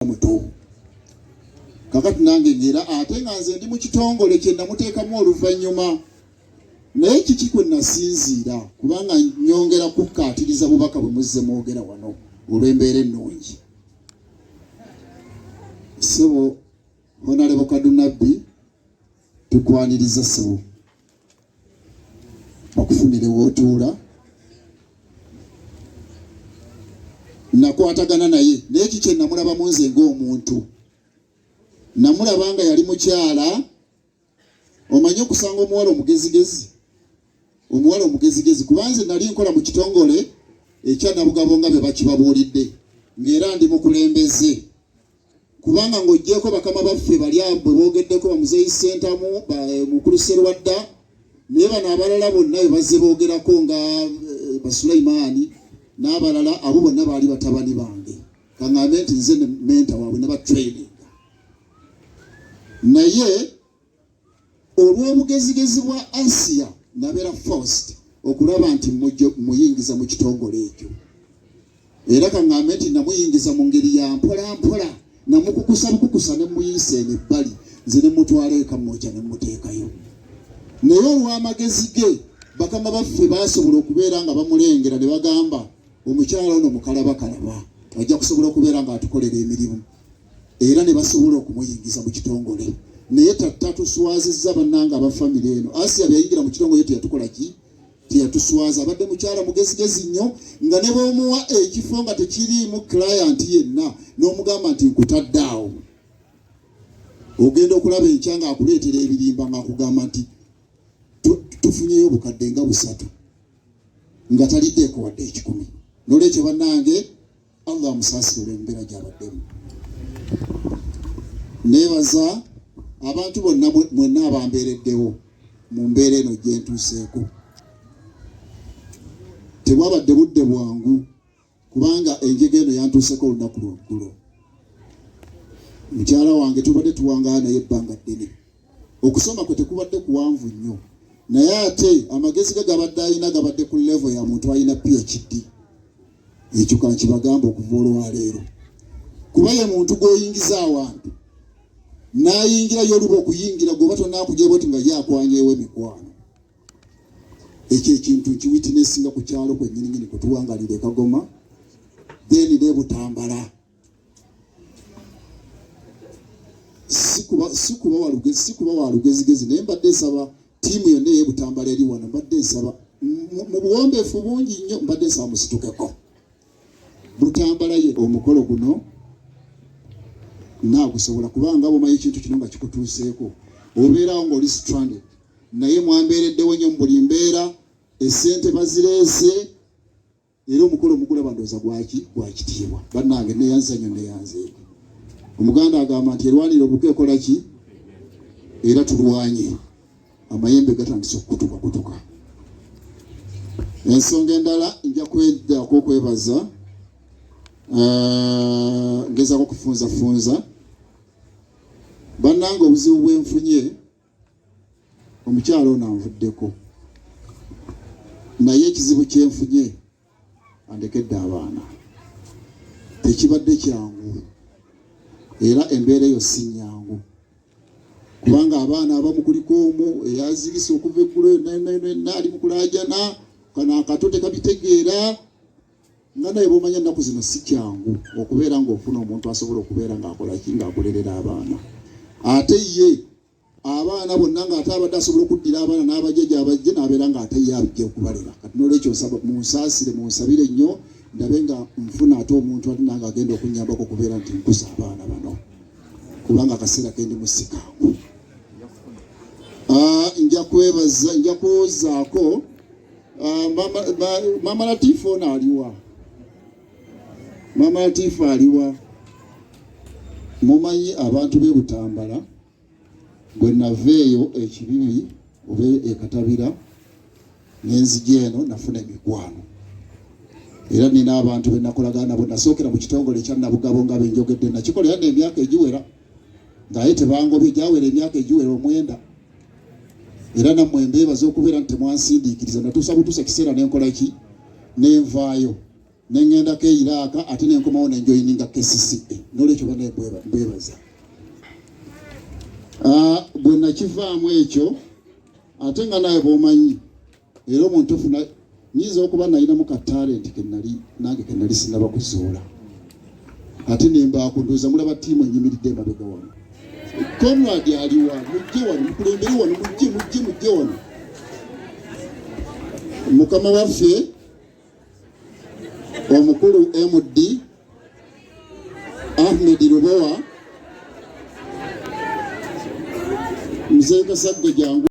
Muto kakati nange ngera ate nga nze ndi mu kitongole kye namuteekamu oluvannyuma, naye kiki kwe nasinziira, kubanga nyongera kukkaatiriza bubaka bwe muzze mwogera wano olw'embeera ennungi. Ssebo Honalebo Kadunabbi, tukwaniriza ssebo, bakufunire wootuula. Nakwatagana naye, naye kiki namulabamu nze ng'omuntu? Namulaba nga yali mukyala omanyi okusanga omuwala omugezigezi, omuwala omugezigezi, kuba nze nali nkola mu kitongole ekya Nabugabo nga bwe bakibabuulidde, ng'era ndi mukulembeze, kubanga ng'ogyeko bakama baffe bali bwe boogeddeko, bamuzeeyi Ssentamu, mukulu Serwadda, naye bano abalala bonna bwe bazze boogerako nga Basulaimaani n'abalala, abo bonna baali batabani bange. Kaŋŋambe nti nze ne mentor waabwe ne batraininga, naye olw'obugezigezi bwa Asiya nabeera forced okulaba nti muyingiza mu kitongole ekyo. Era kaŋŋambe nti namuyingiza mu ngeri ya mpola mpola, namukukusa bukukusa ne muyisa eno ebbali, nze ne mutwala eka mwokya ne muteekayo. Naye olw'amagezi ge, bakama baffe baasobola okubeera nga bamulengera ne bagamba, omukyala ono mukalabakalaba, ajja kusobola okubeera ng'atukolera emirimu, era ne basobola okumuyingiza mu kitongole. Naye tatuswazizza bannange aba famire eno. Asiya bwe yayingira mu kitongole teyatukola ki, teyatuswaza. Abadde mukyala mugezigezi nnyo, nga ne bw'omuwa ekifo nga tekiriimu client yenna n'omugamba nti nkutadde awo, ogenda okulaba enkya ng'akuleetera ebirimba ng'akugamba nti tufunyeyo obukadde nga 300, nga taliddeeko wadde 100. Nolwekyo bannange, Allah amusaasire olw'embeera gy'abaddemu. Neebaza abantu bonna mwenna abambeereddewo mu mbeera eno gye ntuuseeko. Tebwabadde budde bwangu, kubanga enjega eno yantuuseko olunaku lwaggulo. Mukyala wange tubadde tuwangaala naye ebbanga ddene, okusoma kwe tekubadde kuwanvu nnyo, naye ate amagezi ge gabadde alina gabadde ku level ya muntu alina PhD. Ekyo kankibagamba okuva olwaleero, kuba ye muntu gw'oyingiza awantu n'ayingira yoluba okuyingira gweoba tonakujja bwoti nga ye akwanyeewo emikwano. Ekyo ekintu nkiwitnessinga ku kyalo kwennyininyini kwe tuwangalira e Kagoma, then ne Butambala. Sikuba wa lugezigezi, naye mbadde nsaba ttiimu yonna ey'Ebutambala eri wano, mbadde nsaba mu buwombeefu bungi nnyo, mbadde nsaba musitukeko Butambala ye omukolo guno naagusobola, kubanga bwomanyi ekintu kino nga kikutuuseeko obeerawo ng'oli stranded. Naye mwambeereddewo nnyo mu buli mbeera. Essente bazireese era omukolo omugulaba ndowooza gwaki gwakitiibwa. Bannange, neyanza nnyo, neyanzeeko. Omuganda agamba nti erwanira obuko ekola ki? Era tulwanye, amayembe gatandise okukutuka kutuka. Ensonga endala, nja kweddako okwebaza, ngezaako okufunzafunza. Bannange, obuzibu bwenfunye, omukyalo ono anvuddeko, naye ekizibu kyenfunye, andekedde abaana. Tekibadde kyangu, era embeera eyo si nyangu, kubanga abaana abamu kuliko omu eyazirise okuva eggulo yonna ali mu kulaajana, kano akato tekabitegeera. Nga naye bwomanya ennaku zino si kyangu okubeera ng'ofuna omuntu asobola okubeera ng'akola ki, ng'akolerera abaana, ate ye abaana bonna ng'ate abadde asobola okuddira abaana n'abajjaja abajje n'abeera ng'ate ye abijja okubalera. Kati n'olwekyo nsaba munsaasire, munsabire nnyo, ndabe nga nfuna ate omuntu ate nange agenda okunnyambako okubeera nti nkuza abaana bano, kubanga akaseera kendi mu si kangu. Nja kwebaza, nja kwozaako Mama Latifu ono aliwa? Mama Latifu aliwa? Mumanyi abantu b'e Butambala, bwe naveeyo ekibibi oba ekatabira n'enzija eno, nafuna emikwano, era nina abantu be nakolagana nabo. Nasookera mu kitongole ekya Nabugabo nga benjogedde, nakikolera n'emyaka egiwera ng'aye tebangobye, gyawera emyaka egiwera 9. Era nammwe mbeebaza okubeera nti temwansindiikiriza, natuusa butuusa kiseera nenkola ki, nenvaayo. Ne ŋŋendako e Iraq, ate ne nkomawo ne njoyininga KCCA. N'olwekyo banaye mbebaza. Bwe nakivaamu ekyo, ate nga naye bw'omanyi era omuntu ofuna, nyinza okuba nalinamu ka talent kenali nange kenali sinaba kuzuula, ate nembaako ndowooza mulaba ttiimu enyimiridde emabega wano. Conrad aliwa? Mujje wano, mukulembere wano, mujje, mujje, mujje wano. Mukama waffe omukulu MD Ahmed Lubowa, Mzee Kasagga, jangu.